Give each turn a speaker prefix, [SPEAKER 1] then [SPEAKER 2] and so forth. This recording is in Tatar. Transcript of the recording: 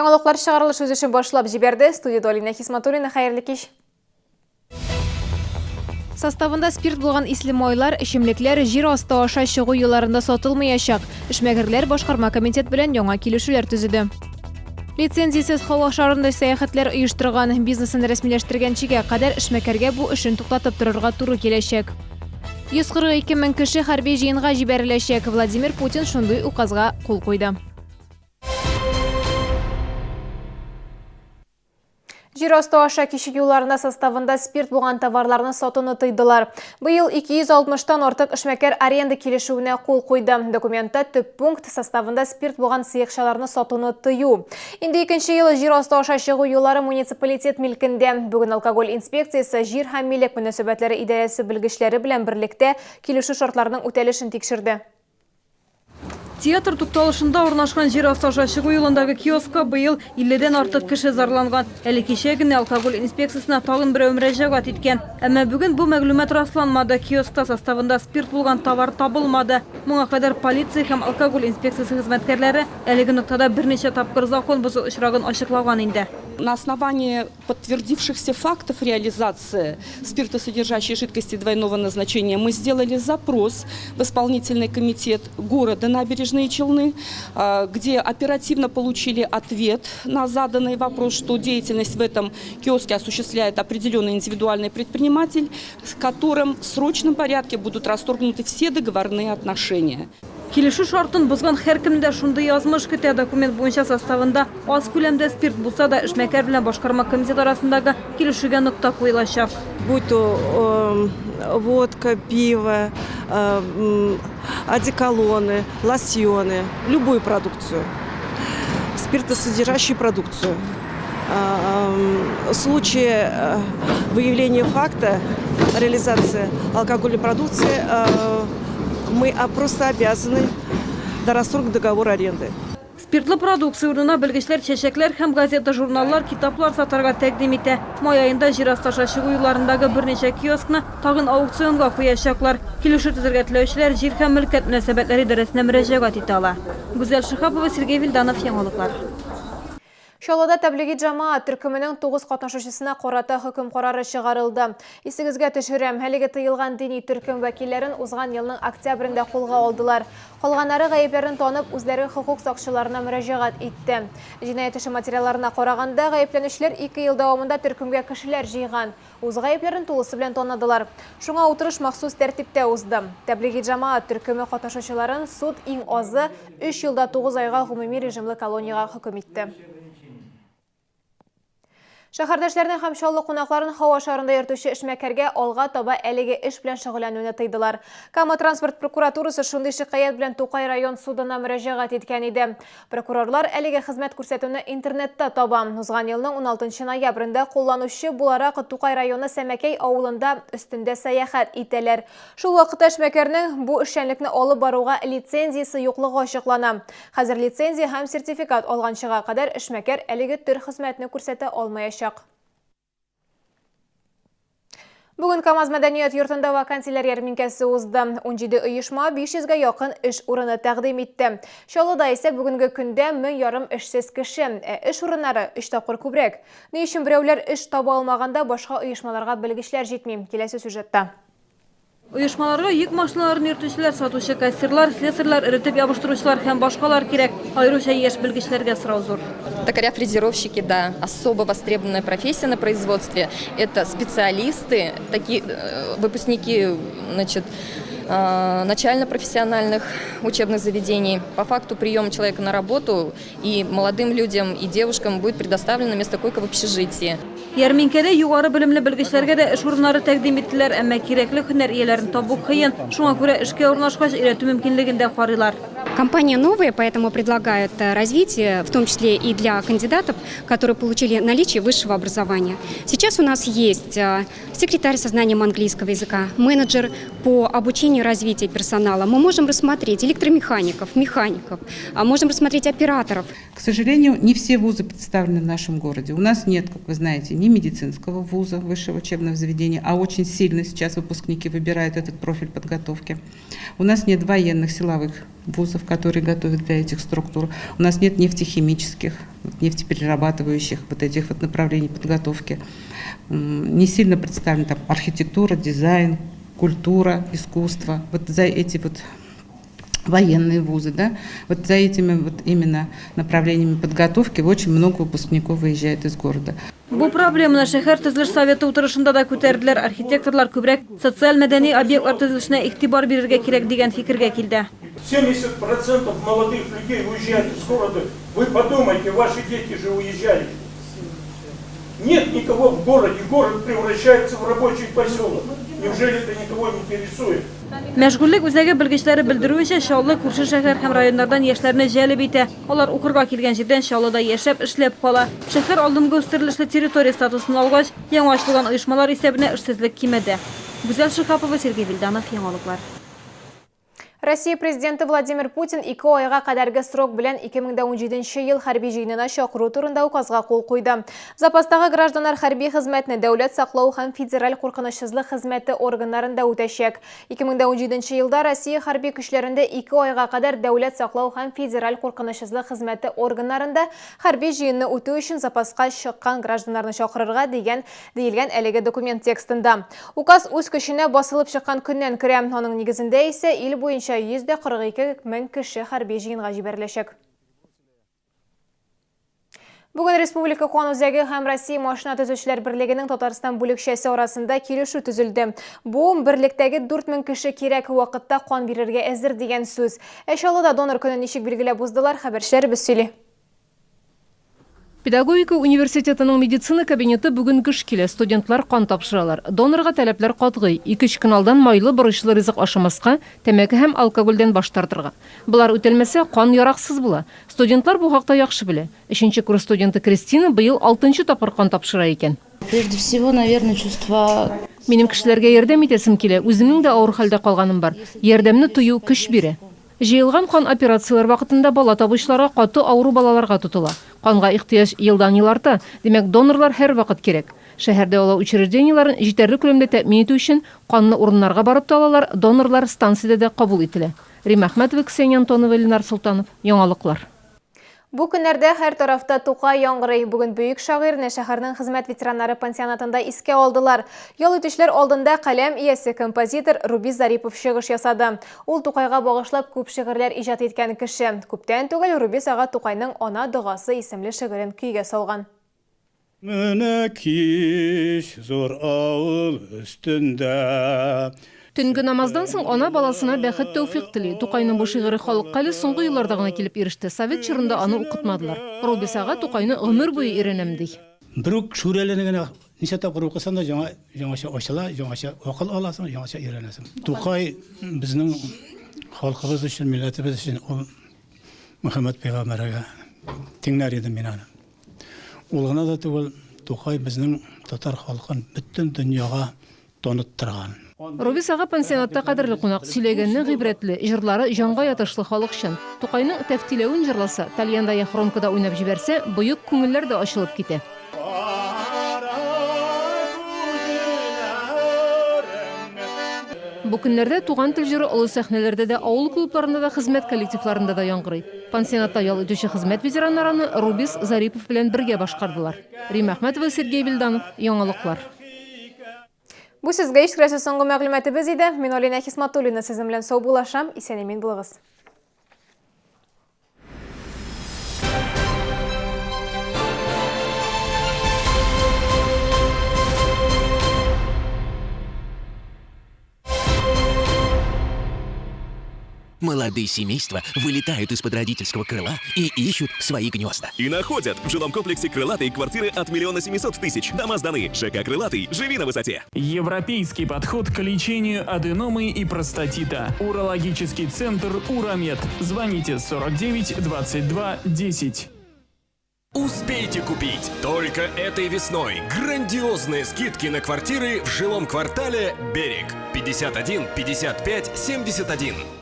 [SPEAKER 1] Яңалыклар чыгарылыш үз эшен башлап җибәрде. Студиядә Алинә Хисматуллина. Хәерле кич. Составында спирт булган исле майлар, эчемлекләр җир асты аша чыгу юлларында сатылмаячак. Эшмәкәрләр башкарма комитет белән яңа килешүләр төзеде. Лицензиясез һава шарында сәяхәтләр оештырган, бизнесын рәсмиләштергәнчегә кадәр эшмәкәргә бу эшен туктатып торырга туры киләчәк. 142 мең кеше хәрби җыенга җибәреләчәк. Владимир Путин шундый указга кул куйды. Җир асты аша кичү юлларында составында спирт булган товарларны сатуны тыйдылар. Быел 260 тан артык эшмәкәр аренда килешүенә кул куйды. Документта төп пункт составында спирт булган сыекчаларны сатуны тыю. Инде икенче ел җир асты аша чыгу юллары муниципалитет милкендә. Бүген алкоголь инспекциясе җир һәм милек мөнәсәбәтләре идарәсе белгечләре белән берлектә килешү шартларының үтәлешен тикшерде.
[SPEAKER 2] Театр тукталышында урнашкан җир асты аша чыгу юлындагы киоскка быел 50 дән артык кеше зарланган. Әле кичә генә алкоголь инспекциясенә тагын берәү мөрәҗәгать иткән. Әмма бүген бу мәгълүмат расланмады, киоскта составында спирт булган товар табылмады. Моңа кадәр полиция һәм алкоголь инспекциясе хезмәткәрләре әлеге ноктада берничә тапкыр закон бозу очрагын ачыклаган инде.
[SPEAKER 3] На основании подтвердившихся фактов реализации спиртосодержащей жидкости двойного назначения мы сделали запрос в исполнительный комитет города Набережные Челны, где оперативно получили ответ на заданный вопрос, что деятельность в этом киоске осуществляет определенный индивидуальный предприниматель, с которым в срочном порядке будут расторгнуты все договорные отношения.
[SPEAKER 2] Килешү шартын бозган һәркемне дә шундый язмыш көтә. Документ буенча составында аз күләмдә спирт булса да, эшмәкәр белән башкарма комитет арасындагы килешүгә нокта куелачак.
[SPEAKER 4] Будь то водка, пиво, одеколоны, лосьоны, любую продукцию, спиртосодержащую продукцию. В случае выявления факта реализации алкогольной продукции мы просто обязаны до расторга договора аренды.
[SPEAKER 2] Спиртлы продукция урынына белгечләр чәчәкләр һәм газета-журналлар, китаплар сатарга тәкъдим итә. Май аенда җир асты аша чыгу юлларындагы берничә киоскны тагын аукционга куячаклар. Килешү төзергә теләүчеләр Җир һәм мөлкәт мөнәсәбәтләре идарәсенә мөрәҗәгать итә ала. Гүзәл Шиһапова, Сергей Вильданов, Яңалыклар.
[SPEAKER 1] Чаллыда Тәблиги җәмаат төркеменең 9 катнашучысына карата хөкем карары чыгарылды. Исегезгә төшерәм, әлеге тыелган дини төркем вәкилләрен узган елның октябрендә кулга алдылар. Калганнары гаепләрен танып, үзләре хокук сакчыларына мөрәҗәгать итте. Җинаять эше материалларына караганда, гаепләнүчеләр ике ел дәвамында төркемгә кешеләр җыйган. Үз гаепләрен тулысы белән таныдылар. Шуңа утырыш махсус тәртиптә узды. Тәблиги җәмаат төркеме катнашучыларын суд иң азы өч елда тугыз айга гомуми режимлы колониягә хөкем итте. Шәһәрдәшләрне һәм Чаллы кунакларын һава шарында йөртүче эшмәкәргә алга таба әлеге эш белән шөгыльләнүне тыйдылар. Кама транспорт прокуратурасы шундый шикаять белән Тукай район судына мөрәҗәгать иткән иде. Прокурорлар әлеге хезмәт күрсәтүне интернетта таба. Узган елның 16 ноябрендә кулланучы буларак Тукай районы Сәмәкәй авылында өстендә сәяхәт итәләр. Шул вакытта эшмәкәрнең бу эшчәнлекне алып баруга лицензиясе юклыгы ачыклана. Хәзер лицензия һәм сертификат алганчыга кадәр эшмәкәр әлеге төр хезмәтне күрсәтә алмаячак. Бүген КАМАЗ мәдәният йортында вакансияләр ярминкәсе узды. 17 оешма 500 гә якын эш урыны тәкъдим итте. Чаллыда исә бүгенге көндә 1500 эшсез кеше, ә эш урыннары өч тапкыр күбрәк. Ни өчен берәүләр эш таба алмаганда башка оешмаларга белгечләр җитми? Киләсе сюжетта.
[SPEAKER 2] Оешмаларга йөк машиналарын йөртүчеләр, сатучы кассирлар, слесарьлар, эретеп ябыштыручылар һәм башкалар кирәк. Аеруча яшь белгечләргә сорау зур.
[SPEAKER 5] Токаря-фрезеровщики, да, особо востребованная профессия на производстве. Это специалисты, такие выпускники, значит, начально-профессиональных учебных заведений. По факту приема человека на работу и молодым людям, и девушкам будет предоставлено место койка в общежитии.
[SPEAKER 2] Ярминкәдә югары белемле белгечләргә дә эш урыннары тәкъдим иттеләр, әмма кирәкле һөнәр ияләрен табу кыен. Шуңа күрә эшкә урнашкач өйрәтү мөмкинлеген дә карыйлар.
[SPEAKER 6] Компания новая, поэтому предлагают развитие, в том числе и для кандидатов, которые получили наличие высшего образования. Сейчас у нас есть секретарь со знанием английского языка, менеджер по обучению. направлению развития персонала мы можем рассмотреть электромехаников, механиков, а можем рассмотреть операторов.
[SPEAKER 7] К сожалению, не все вузы представлены в нашем городе. У нас нет, как вы знаете, ни медицинского вуза, высшего учебного заведения, а очень сильно сейчас выпускники выбирают этот профиль подготовки. У нас нет военных силовых вузов, которые готовят для этих структур. У нас нет нефтехимических, нефтеперерабатывающих вот этих вот направлений подготовки. Не сильно представлена там архитектура, дизайн, культура, искусство. Вот за эти вот военные вузы, да, вот за этими вот именно направлениями подготовки очень много выпускников выезжает из города.
[SPEAKER 2] Бу проблеманы шәһәр төзелеш советы утырышында да күтәрделәр. Архитекторлар күбрәк социаль-мәдәни объектлар төзелешенә игътибар бирергә кирәк дигән фикергә килде.
[SPEAKER 8] 70% молодых людей уезжают из города. Вы подумайте, ваши дети же уезжали. Нет никого в городе, город превращается в рабочий поселок. Неужели это никого не интересует?
[SPEAKER 2] Мәшгульлек үзәге белгечләре белдерүенчә, Чаллы күрше шәһәр һәм районнардан яшьләрне җәлеп итә. Алар укырга килгән җирдән Чаллыда яшәп, эшләп кала. Шәһәр алдынгы үстерелешле территория статусын алгач, яңа ачылган оешмалар исәбенә эшсезлек кимеде. Гүзәл Шиһапова, Сергей Вильданов, Яңалыклар.
[SPEAKER 1] Россия Президенты Владимир Путин ике айга кадәрге срок белән 2017 ел хәрби җыенына чакыру турында указга кул куйды. Запастагы гражданнар хәрби хезмәтне дәүләт саклау һәм федераль куркынычсызлык хезмәте органнарында үтәчәк. 2017 елда Россия хәрби көчләрендә ике айга кадәр дәүләт саклау һәм федераль куркынычсызлык хезмәте органнарында хәрби җыенны үтү өчен запаска чыккан гражданнарны чакырырга дигән диелгән әлеге документ текстында. Указ үз көченә басылып чыккан көннән керә. Аның нигезендә исә ил буенча 142 мең кеше хәрби җыенга җибәреләчәк. Бүген Республика кан үзәге һәм Россия машина төзүчеләр берлегенең Татарстан бүлекчәсе арасында килешү төзелде. Бу берлектәге 4000 кеше кирәк вакытта кан бирергә әзер дигән сүз. Ә Чаллыда донор көнен ничек билгеләп уздылар, хәбәрчеләребез сөйли.
[SPEAKER 9] Педагогика университетының медицина кабинеты бүген гөж килә. Студентлар кан тапшыралар. Донорга таләпләр катгый. Ике-өч көн алдан майлы, борычлы ризык ашамаска, тәмәке һәм алкогольдән баш тартырга. Болар үтәлмәсә, кан яраксыз була. Студентлар бу хакта яхшы белә. Өченче курс студенты Кристина быел алтынчы тапкыр кан тапшыра икән.
[SPEAKER 10] Прежде всего, наверное, чувство.
[SPEAKER 9] Минем кешеләргә ярдәм итәсем килә, үземнең дә авыр хәлдә калганым бар. Ярдәмне тою көч бирә. Җыелган кан операцияләр вакытында бала табучыларга, каты авыру балаларга тотыла. Канга ихтыяҗ елдан-ел арта, димәк, донорлар һәрвакыт кирәк. Шәһәр дәвалау учреждениеләрен җитәрлек күләмдә тәэмин итү өчен канны урыннарга барып та алалар, донорлар станциядә дә кабул ителә. Римма Әхмәтова, Ксения Антонова, Ленар Солтанов. Яңалыклар.
[SPEAKER 1] Бу көннәрдә һәр тарафта Тукай яңгырый. Бүген бөек шагыйрьне шәһәрнең хезмәт ветераннары пансионатында искә алдылар. Ял итүчеләр алдында каләм иясе, композитор Рубис Зарипов чыгыш ясады. Ул Тукайга багышлап күп шигырьләр иҗат иткән кеше. Күптән түгел Рубис ага Тукайның Ана догасы исемле шигырен көйгә салган.
[SPEAKER 11] Менә кич зур авыл өстендә.
[SPEAKER 9] Төнге намаздан соң ана баласына бәхет-тәүфыйк тели. Тукайның бу шигыре халыкка әле соңгы елларда гына килеп иреште. Совет чорында аны укытмадылар. Рубис ага Тукайны гомер буе өйрәнәм, ди.
[SPEAKER 12] Бер үк Шүрәлене генә ничә тапкыр укысаң да, яңа, яңача ачыла, яңача акыл аласың, яңача өйрәнәсең. Тукай безнең халкыбыз өчен, милләтебез өчен ул Мөхәммәд пәйгамбәргә тиңләр идем мин аны. Ул гына да түгел, Тукай безнең татар халкын бөтен дөньяга таныттырган.
[SPEAKER 9] Рубис ага пансионатта кадерле кунак. Сөйләгәне гыйбрәтле, җырлары җанга ятышлы, халыкчан. Тукайның Тәфтиләвен җырласа, тальянда я хромкада уйнап җибәрсә, боек күңелләр дә ачылып китә. Бу көннәрдә Туган тел җыры олы сәхнәләрдә дә, авыл клубларында да, хезмәт коллективларында да яңгырый. Пансионатта ял итүче хезмәт ветераннары аны Рубис Зарипов белән бергә башкардылар. Римма Әхмәтова, Сергей Вильданов, Яңалыклар.
[SPEAKER 1] Бу сезгә иштерәсе соңгы мәгълүматыбыз иде. Мин Алинә Хисматуллина сезнең белән саубуллашам. Исән-имин булыгыз.
[SPEAKER 13] Молодые семейства вылетают из-под родительского крыла и ищут свои гнезда.
[SPEAKER 14] И находят в жилом комплексе «Крылатые» квартиры от 1 700 000. Дома сданы. ЖК «Крылатый». Живи на высоте.
[SPEAKER 15] Европейский подход к лечению аденомы и простатита. Урологический центр «Уромед». Звоните 49 22 10.
[SPEAKER 16] Успейте купить только этой весной грандиозные скидки на квартиры в жилом квартале «Берег» 51 55 71.